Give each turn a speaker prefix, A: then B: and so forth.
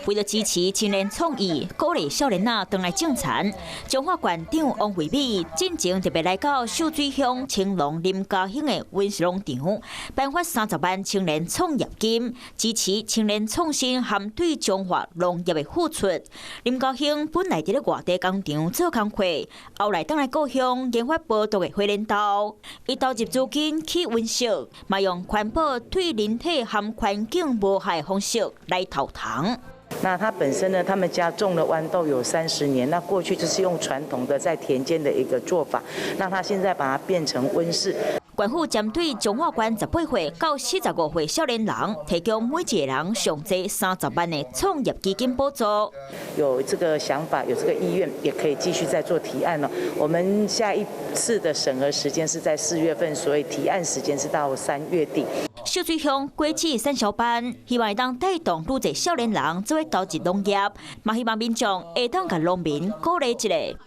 A: 為了支持青年創意，鼓勵少年仔轉來種田，彰化縣長王惠美進前特別來到秀水鄉青龍林家興的溫室農場，頒發30萬青年創業金，支持青年創新和對彰化農業的付出。林家興本來佇咧外地工廠做工課，後來轉來故鄉研發無毒的火輪豆，伊投入資金起溫室，嘛用環保對人體和環境無害的方式來頭糖。
B: 那他本身呢，他們家種了豌豆有30年，那過去就是用傳統的在田間的一個做法，那他現在把它變成溫室。
A: 縣府針對彰化縣18歲到45歲少年人，提供每一個人上濟30萬的創業基金補助。
B: 有這個想法，有這個意願，也可以繼續再做提案哦。我們下一次的審核時間是在4月份，所以提案時間是到3月底。
A: 秀水鄉果子產銷班，希望會當帶動愈濟少年人做伙投入農業，嘛希望民眾會當共農民鼓勵一下。